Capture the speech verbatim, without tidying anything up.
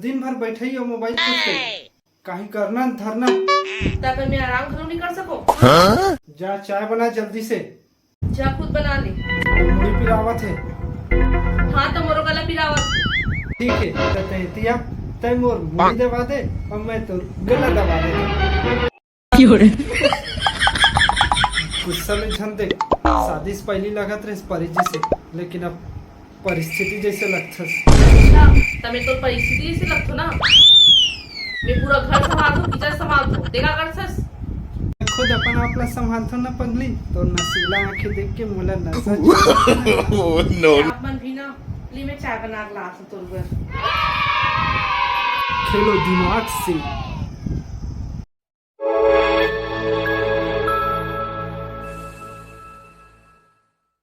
दिन भर बैठे ही हो मोबाइल खोज के। कहीं करना धरना। तब मैं आराम घलो नहीं कर सको। जा चाय बना जल्दी से। जा खुद बना ले। मुड़ी पिरावत है। हाँ, तो मोरो गला पिरावत। ठीक है, तो तय तिया, तय मोर मुड़ी दबा दे और मैं तो गला दबा दे। गुस्सा में झन देख, शादी से पहली लगत रहे परी जी से, लेकिन अब परिस्थिति जैसे लगथस। अच्छा, तमे तो परिस्थिति जैसे लगथो ना। मैं पूरा घर संभालथो, किचन संभालथो, देखा करथस। खुद अपन आप ला संभालथो ना पगली, तो नशीला आंखें देख के मोला नशा चढ़े। Oh, no। आप मन भी ना, ली मैं चाय बना के लात हूँ तोर बर। खेलो दिमाग से।